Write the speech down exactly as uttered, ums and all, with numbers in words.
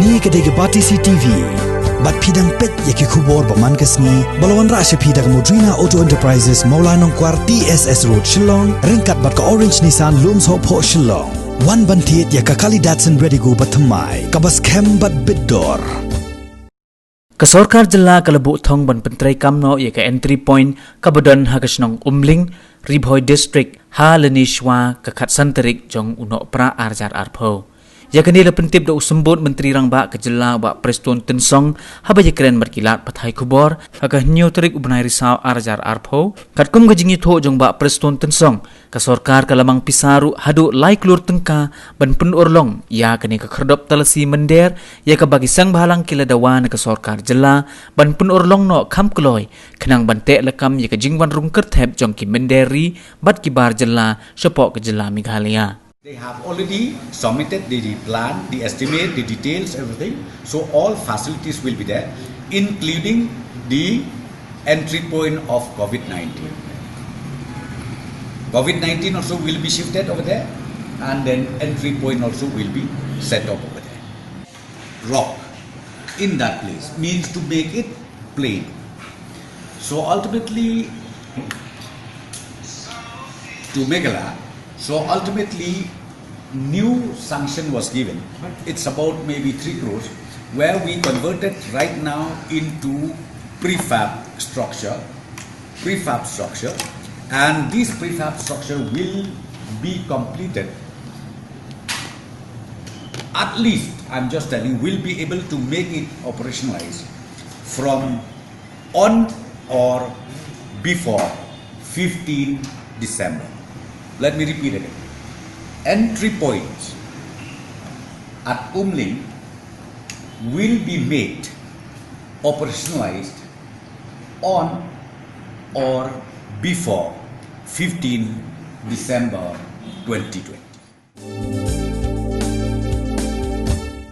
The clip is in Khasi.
Kane ka dei ka Batesi T V. Bad phi dang peit ïa ki khubor ba man ka sngi ba la wanrah sha phi da ka Modrina Auto Enterprises, Mawlai Nongkwar, T S S Road, Shillong, ryngkat bad ka Orange Nissan, Lumsohphoh, Shillong. Wan ban thied ïa ka kali Datsun Redigo ba thymmai, kaba skhem bad bit dor. Ka sorkar jylla ka la buh thong ban pyntreikam noh ïa ka entry point kaba don ha ka shnong Umling, Ri Bhoi District, ha lane shwa ka khatsan tarik jong u Nohprah ar hajar arphew. Ïa kane la pyntip da u Symbud Myntri Rangbah ka jylla, Bah Prestone Tynsong, haba ïakren bad ki lad pathai khubor ha ka hynñiew tarik u bnai Risaw ar hajar arphew. Katkum ka jingïathuh jong Bah Prestone Tynsong, ka sorkar ka la mang pisa ruh haduh lai klur tyngka ban pynurlong ïa kane ka khyrdop talasi mynder, ïa kaba ki seng bhalang ki la dawa na ka sorkar jylla ban pynurlong noh kham kloi, khnang ban teh lakam ïa ka jingwan rung kyrthep jong ki mynder ri bad ki bar jylla shapoh ka jylla Meghalaya. They have already submitted the, the plan, the estimate, the details, everything. So all facilities will be there, including the entry point of COVID nineteen. COVID nineteen also will be shifted over there, and then entry point also will be set up over there. Rock in that place means to make it plain. So ultimately, to Meghalaya, so ultimately, new sanction was given. It's about maybe three crores, where we converted right now into prefab structure, prefab structure, and this prefab structure will be completed. At least, I'm just telling, will be able to make it operationalized from on or before fifteen December. Let me repeat again. Entry points at Umling will be made operationalized on or before fifteen December twenty twenty.